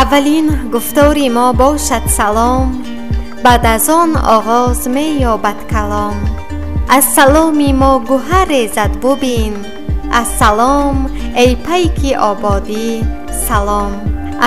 Аввалин гуфтори мо бошад салом, баъд аз он оғоз меёбад калом. Аз саломи мо гӯҳар резад бубин, аз салом эй пайки ободӣ салом.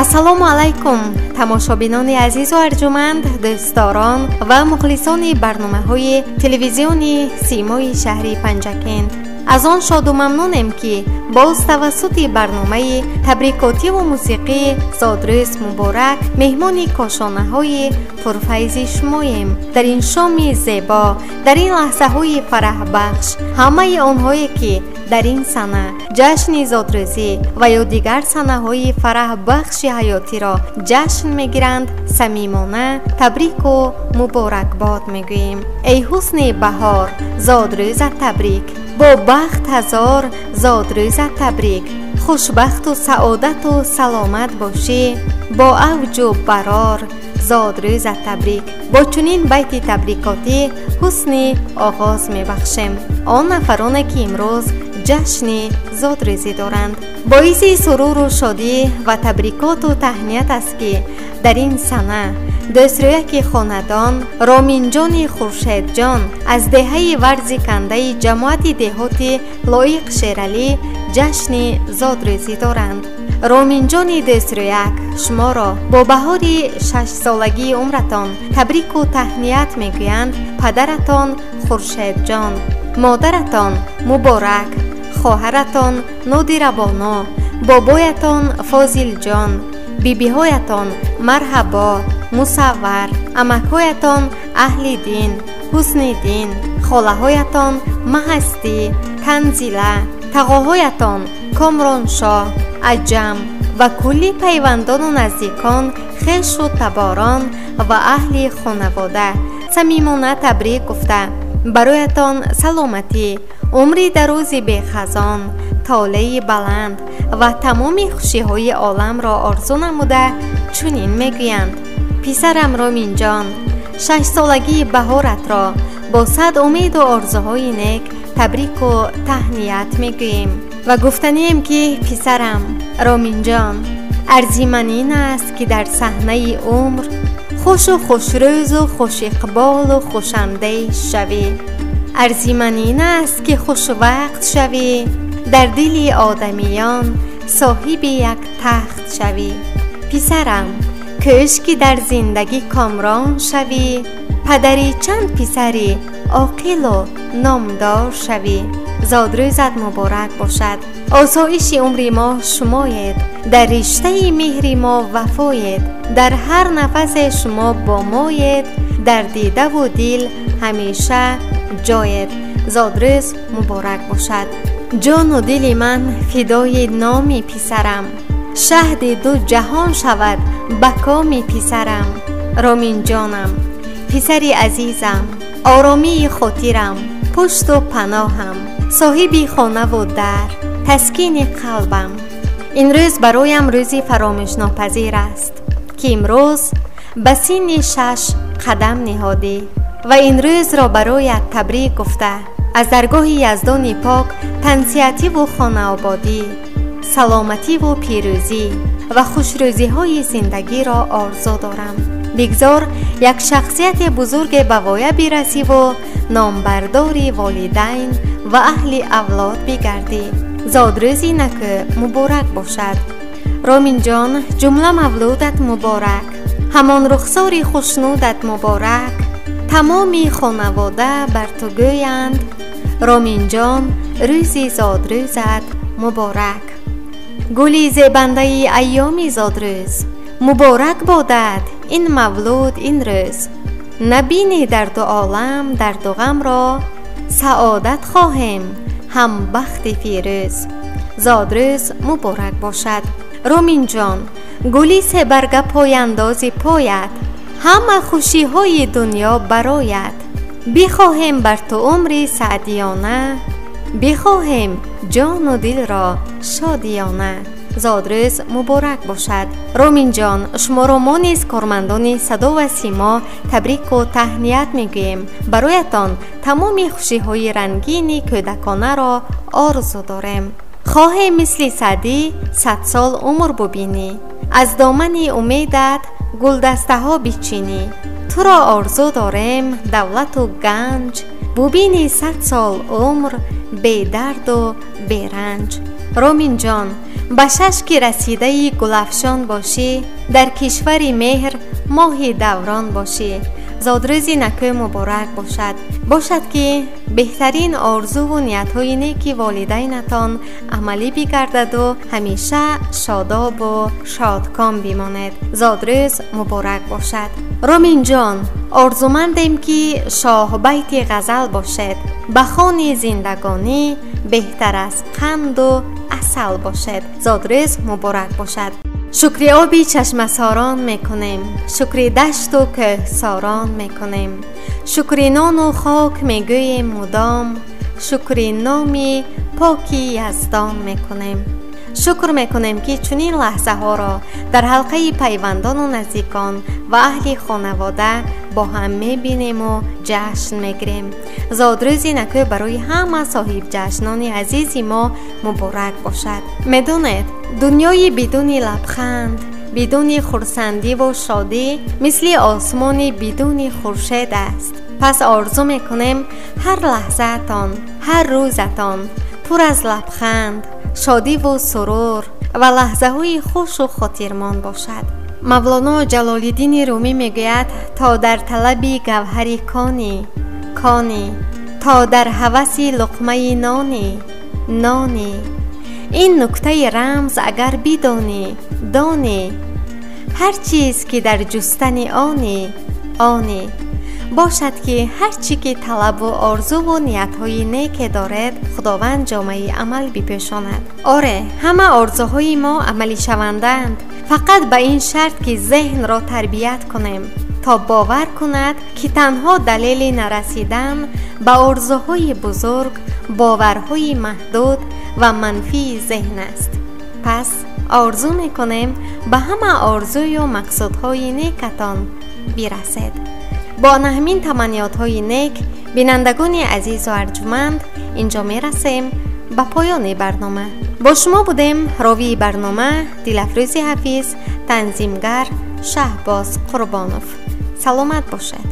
Ассалому алайкум, тамошобинони азизу арҷуманд, дӯстдорон ва мухлисони барномаҳои телевизиони Симои шаҳри Панҷакент. Аз он шоду мамнунем, ки боз тавассути барномаи табрикотиву мусиқии «Зодрӯз муборак» меҳмони кошонаҳои пурфайзи шумоем. Дар ин шоми зебо, дар ин лаҳзаҳои фараҳбахш, ҳамаи онҳое, ки дар ин сана ҷашни зодрӯзӣ ва ё дигар санаҳои фараҳбахши ҳаётиро ҷашн мегиранд, самимона табрику муборакбод мегӯем. Эй ҳусни баҳор, зодрӯзат табрик, бо бахт ҳазор зодрӯзат табрик. Хушбахту саодату саломат бошӣ, бо авҷу барор зодрӯзат табрик. Бо чунин байти табрикотӣ ҳусни оғоз мебахшем он нафароне, ки имрӯз ҷашни зодрӯзӣ доранд. Боиси суруру шодӣ ва табрикоту таҳният аст, ки дар ин сана дӯстрӯяки хонадон Роминҷони Хуршедҷон аз деҳаи Варзи Кандаи ҷамоати деҳоти Лоиқ Шералӣ ҷашни зодрӯзӣ доранд. Роминҷони дӯстрӯяк, шуморо бо баҳори шашсолагии умратон табрику таҳният мегӯянд падаратон Хуршедҷон, модаратон Муборак, хоҳаратон Нодирабоно, бобоятон Фозилҷон, бибиҳоятон Марҳабо, Мусаввар, амакҳоятон Аҳлиддин, Ҳусниддин, холаҳоятон Маҳастӣ, Танзила, тағоҳоятон Комроншоҳ, Аҷам ва кулли пайвандону наздикон, хешу таборон ва аҳли хонавода самимона табрик гуфта, бароятон саломатӣ, умри дарози бехазон, толеи баланд ва тамоми хушиҳои оламро орзу намуда, чунин мегӯянд: писарам Роминҷон, шашсолагии баҳоратро бо сад умеду орзуҳои нек табрику таҳният мегӯем ва гуфтанием, ки писарам Роминҷон, арзи ман ин аст, ки дар саҳнаи умр хушу хушрӯзу хушиқболу хушандеш шавӣ. Арзи ман ин аст, ки хушвақт шавӣ, дар дили одамиён соҳиби як тахт шавӣ. Писарам, кӯш, ки дар зиндагӣ комрон шавӣ, падари чанд писари оқилу номдор шавӣ. Зодрӯзат муборак бошад. Осоиши умри мо шумоед, дар риштаи меҳри мо вафоед, дар ҳар нафасе шумо бо моед, дар дидаву дил ҳамеша ҷоед. Зодрӯз муборак бошад. Ҷону дили ман фидои номи писарам, шаҳди ду ҷаҳон шавад ба коми писарам. Роминҷонам, писари азизам, оромии хотирам, пушту паноҳам, соҳиби хонаву дар, таскини қалбам. Ин рӯз бароям рӯзи фаромӯшнопазир аст, ки имрӯз ба синни 6 қадам ниҳодӣ ва ин рӯзро бароят табрик гуфта, аз даргоҳи Яздони пок тансиҳативу хонаободӣ, саломативу пирӯзӣ ва хушрӯзиҳои зиндагиро орзу дорам. Бигзор як шахсияти бузурге ба воя бирасиву номбардори волидайн ва аҳли авлод бигардӣ. Зодрӯзи накӯ муборак бошад. Роминҷон, ҷумла мавлудат муборак, ҳамон рухсори хушнудат муборак. Тамоми хонавода бар ту гӯянд: Роминҷон, рӯзи зодрӯзат муборак. Гули зебандаи айёми зодрӯз, муборак бодад ин мавлуд, ин рӯз. Набинӣ дарду олам дарду ғамро, саодат хоҳем ҳам бахти фирӯз. Зодрӯз муборак бошад. Роминҷон, гули себарга пояндози поят, ҳама хушиҳои дунё барояд. Бихоҳем бар ту умри саъдиёна, бихоҳем ҷону дилро шодиёна. Зодрӯз муборак бошад. Роминҷон, шуморо мо низ, кормандони Садо ва Симо, табрику таҳният мегӯем. Бароятон тамоми хушиҳои рангини кӯдаконаро орзу дорем. Хоҳем, мисли Саъдӣ 100 сол умр бубинӣ. Аз домани умедат гулдастаҳо бичинӣ. Туро орзу дорем давлату ганҷ, бубини 100 сол умр бедарду беранҷ. Роминҷон, ба шаш ки расидаи гулафшон бошӣ, дар кишвари меҳр моҳи даврон бошӣ. Зодрӯзи накӯ муборак бошад. Бошад ки беҳтарин орзуву ниятҳои неки волидайнатон амалӣ бигардаду ҳамеша шодобу шодком бимонед. Зодрӯз муборак бошад. Роминҷон, орзумандем ки шоҳбайти ғазал бошед. Ба хони зиндагонӣ беҳтар аз қанду асал бошед. Зодрӯз муборак бошад. Шукри оби чашмасорон мекунем, шукри дашту кӯҳсорон мекунем, шукри нону хок мегӯем мудом, шукри номи поки яздон мекунем. Шукр мекунем, ки чунин лаҳзаҳоро дар ҳалқаи пайвандону наздикон ва аҳли хонавода бо ҳам мебинему ҷашн мегирем. Зодрӯзи накӯ барои ҳама соҳибҷашнони азизи мо муборак бошад. Медонед, дунёи бидуни лабханд, бидуни хурсандиву шодӣ мисли осмони бидуни хуршед аст. Пас орзу мекунем ҳар лаҳзаатон, ҳар рӯзатон пур аз лабханд, шодиву сурур ва лаҳзаҳои хушу хотирмон бошад. Мавлоно Ҷалолиддини Румӣ мегӯяд: то дар талаби гавҳари кони, кони, то дар ҳаваси луқмаи нони, нони. Ин нуктаи рамз агар бидонӣ, донӣ, ҳар чиз ки дар ҷустани онӣ, онӣ. Бошад ки ҳар чӣ ки талабу орзуву ниятҳои неке доред, Худованд ҷомаи амал бипӯшонад. Оре, ҳама орзуҳои мо амалишавандаанд, фақат ба ин шарт ки зеҳнро тарбият кунем, то бовар кунад, ки танҳо далели нарасидан ба орзуҳои бузург боварҳои маҳдуд ва манфии зеҳн аст. Пас орзу мекунем ба ҳама орзую мақсудҳои некатон бирасед. Бо наҳмин таманниётҳои нек, бинандагони азизу арҷуманд, инҷо мерасем ба поёни барнома. Бо шумо будем ровии барнома Дилафрӯзи Ҳафиз, танзимгар Шаҳбоз Қурбонов. Саломат бошед.